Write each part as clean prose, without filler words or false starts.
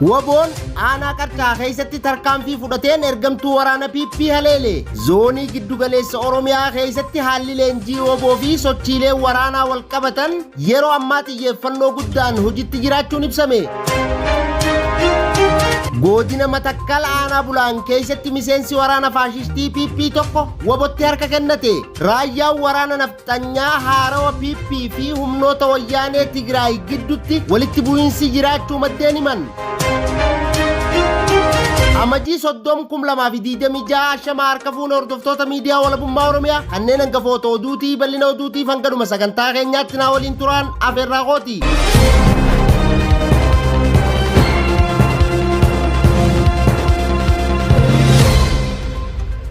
Woboon aanaa Qarcaa keessatti tarkaanfii fudhateen ergamtuu waraana PP haleele. Zoonii giddugaleessa Oromiyaa keessatti haalli leenjii woboo fi sochiilee waraanaa wal qabatan yeroo ammaa xiyyeeffannoo guddaan hojitti jiraachuun ibsame. Godina Matakkal aanaa Bulaan keessatti miseensi waraana faashistii PP tokko wobotti harka kennate. Raayyaan waraana nafxanyaa haarawa PP fi humnoota wayyaanee Tigraay gidduutti walitti bu'iinsi jiraachuu maddeen himan. Amajii 30/2026 ashamaa harka fuune hordoftoota miidiyaa walabummaa Oromiyaa kanneen hangafoota oduutii bal'ina oduutiif hanganuma sagantaa keenyaatti naa waliin turaan afeerraa kooti.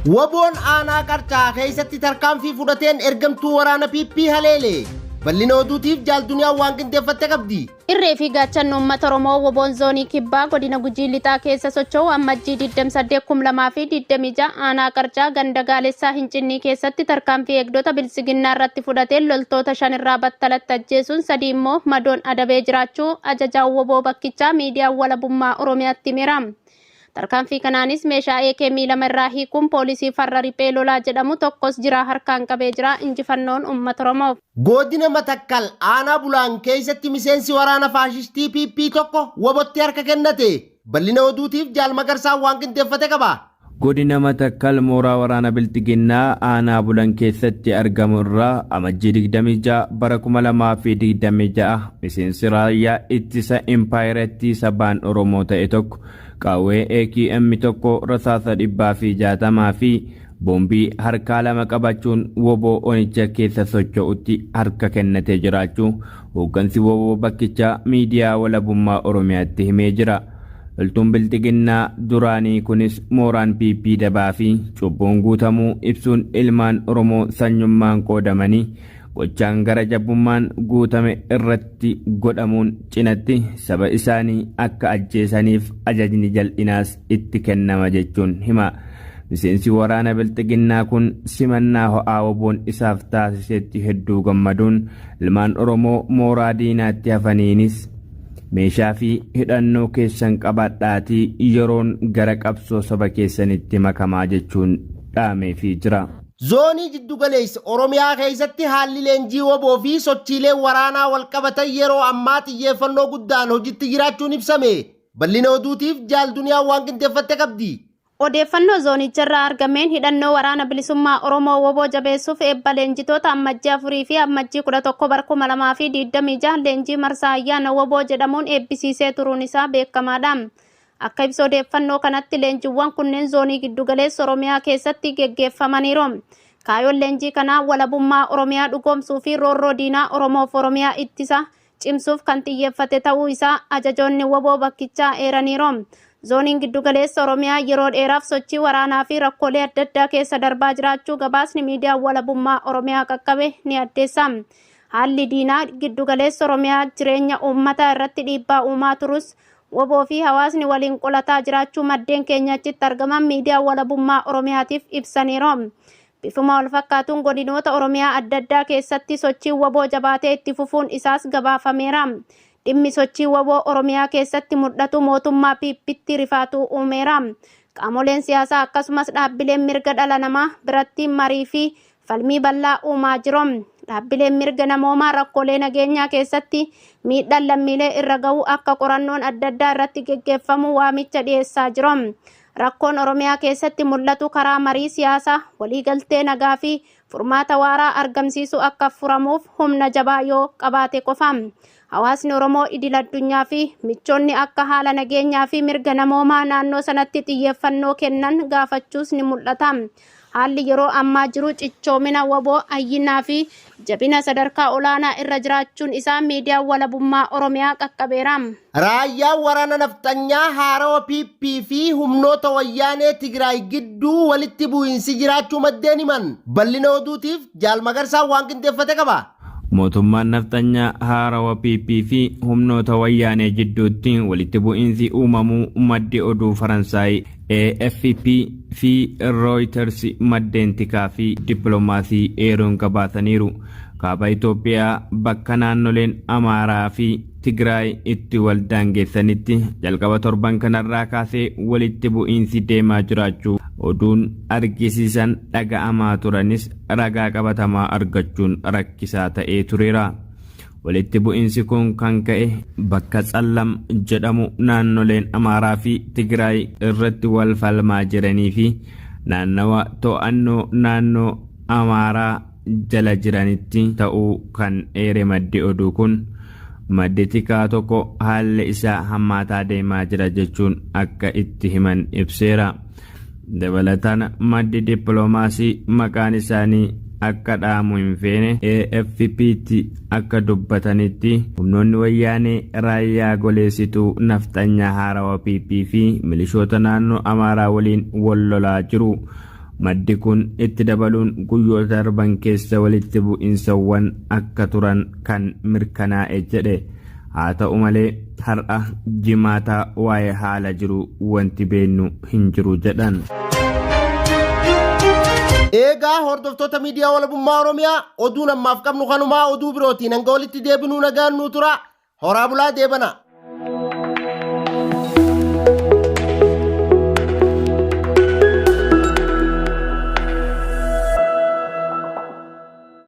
Woboon aanaa Qarcaa keessatti tarkaanfii fudhateen ergamtuu waraana PP haleele. Bal'ina oduutiif jaal Duniyaan waan qindeeffatte qabdi. Irree fi gaachanni uummata Oromoo Woboon Zoonii Kibbaa Godina Gujii Lixaa keessa socho'u Ammajjii 28/2026 aanaa Qarcaa ganda Gaalessaa Hincinnii keessatti tarkaanfii eegdota Biltsiginnaa irratti fudhateen loltoota 5 irraa battalatti ajjeesuun 3 immoo madoon adabee jiraachuu ajajaan Woboo bakkichaa miidiyaa Walabummaa Oromiyaatti himeera. Tarkaanfii kanaanis meeshaa AKM 2 irraa hiikuun poolisii farra riphee lolaa jedhamu tokkos jiraa harkaan qabee jira. Injifannoon uummata Oromoof. Godina Matakkal aanaa Bulaan keessatti miseensi waraana faashistii PP tokko wobotti harka kennate. Bal'ina oduutiif Jaal Magarsaan waan qindeeffate qaba. Godina Matakkal mooraa waraana Bilxiginnaa aanaa Bulan keessatti argamu irraa Amajjii 26 bara 2026 miseensi raayyaa ittisa impaayerattii sabaan Oromoo ta'e tokko qawwee AKM 1 rasaasa 160 fi boombii harkaa 2 qabachuun wbo onicha keessa socho'utti harka kennatee jiraachuu hooggansi wbo bakkichaa miidiyaa Walabummaa Oromiyaatti himee jira. Loltuun Bilxiginnaa duraanii kunis mooraan PP dabaa fi cubbuun guutamuu ibsuun ilmaan Oromoo sanyummaan qoodamanii gochaan gara jabummaan guutame irratti godhamuun cinatti saba isaanii akka ajjeesaniif ajajni jal'inaas itti kennama jechuun hima. Miseensi waraana Bilxiginnaa kun simannaa ho'aa WBOn isaaf taasisetti hedduu gammaduun ilmaan Oromoo mooraa diinaatti hafaniinis Meeshaa fi hidhannoo keessan qabadhaatii yeroon gara qabsoo saba keessanitti makamaa jechuun dhaameefii jira. Zoonii Jiddugaleessa Oromiyaa keessatti haalli leenjii wbo fi sochiileen waraanaa walqabatan yeroo ammaa xiyyeeffannoo guddaan hojitti jiraachuun ibsame. Bal'ina oduutiif Jaal Duniyaan waan qindeeffatte qabdi. Odeeffannoo zoonicharraa argameen hidhannoo Waraana Bilisummaa Oromoo wbo jabeessuuf eebba leenjitoota Ammajjii 4 fi Ammajjii 11 bar 2026 leenjii marsaa ayyaana wbo jedhamuun eebbisiisee turuun isaa beekamaadha. Akka ibsa odeeffannoo kanatti leenjiwwan kunneen zoonii giddugaleessa Oromiyaa keessatti geggeeffamaniiru. Kaayoon leenjii kanaa walabummaa Oromiyaa dhugoomsuu fi roorroo diinaa Oromoof Oromiyaa ittisa cimsuuf kan xiyyeeffate ta'uu isaa ajajoonni wbo bakkichaa eeraniiru. Zooniin Giddugaleessa Oromiyaa yeroo dheeraaf sochii waraanaa fi rakkoolee adda addaa keessa darbaa jiraachuu gabaasni miidiyaa Walabummaa Oromiyaa qaqqabe ni addeessa. Haalli diinaa Giddugaleessa Oromiyaa jireenya uummataa irratti dhiibbaa uumaa turus wbo fi hawaasni waliin qolataa jiraachuu maddeen keenya achitti argaman miidiyaa Walabummaa Oromiyaatiif ibsaniiru. Bifuma walfakkaatuun godinoota Oromiyaa adda addaa keessatti sochiin wbo jabaatee itti fufuun isaas gabaafameera. Dhimmi sochii wbo Oromiyaa keessatti mul'atu mootummaa PPtti rifaatuu uumeera. Qaamoleen siyaasaa akkasumas dhaabbileen mirga dhala namaa biratti marii fi falmii bal'aa uumaa jiru. Dhaabbileen mirga namoomaa rakkoolee nageenyaa keessatti miidhaan lammiilee irra gahu akka qorannoon adda addaa irratti geggeeffamu waamicha dhiyeessaa jiru. Rakkoon Oromiyaa keessatti mul'atu karaa marii siyaasaa, waliigaltee nagaa fi furmaata waaraa argamsiisu akka furamuuf humna jabaa yoo qabaate qofa. Hawaasni Oromoo idil-addunyaa fi michoonni akka haala nageenyaa fi mirga namoomaa naannoo sanatti xiyyeeffannoo kennan gaafachuus ni mul'ata. Haalli yeroo ammaa jiru cichoomina wbo ayyinaa fi jabina sadarkaa olaanaa irra jiraachuun isaa miidiyaan Walabummaa Oromiyaa qaqqabeera. Raayyaan waraana nafxanyaa haarawa PP fi humnoota wayyaanee Tigraay gidduu walitti bu'iinsi jiraachuu maddeen himan. Bal'ina oduutiif Jaal Magarsaan waan qindeeffate qaba. Mootummaan nafxanyaa haarawa PP fi humnoota wayyaanee jidduutti walitti bu'iinsi uumamuu maddi oduu Faransaay AFP fi Reuters maddeen tikaa fi dippiloomaasii eeruun gabaasaniiru. Kaaba Itoophiyaa bakka naannoleen Amaaraa fi Tigraay itti wal daangeessanitti jalqaba torban kanarraa kaasee walitti bu'iinsi deemaa jiraachuu oduun argisiisan dhaga'amaa turanis ragaa qabatamaa argachuun rakkisaa ta'ee tureera. Walitti bu'iinsi kun kan ka'e bakka Tsallam jedhamu naannoleen Amaaraa fi Tigraay irratti wal falmaa jiranii fi naannawa to'annoo naannoo Amaaraa jala jiranitti ta'uu kan eere maddi oduu kun, maddi tikaa tokko haalli isaa hammaataa deemaa jira jechuun akka itti himan ibseera. Dabalataan maddi dippiloomaasii maqaan isaanii akka dha'amu hin feene AFP'tti akka dubbatanitti humnoonni wayyaanee raayyaa goleessituu nafxanyaa haarawa PP fi milishoota naannoo Amaaraa waliin wal lolaa jiru. Maddi kun itti dabaluun guyyoota darban keessa walitti bu'iinsawwan akka turan kan mirkanaa'e jedhe. Haa ta'u malee har'a Jimaataa waa'ee haala jiru wanti beennu hin jiru jedhan. Eegaa hordoftoota miidiyaa walabummaa Oromiyaa, oduun ammaaf qabnu kanumaa. Oduu birootiin hanga walitti deebinuu nagaan nuu tura. Horaa bulaa, deebana.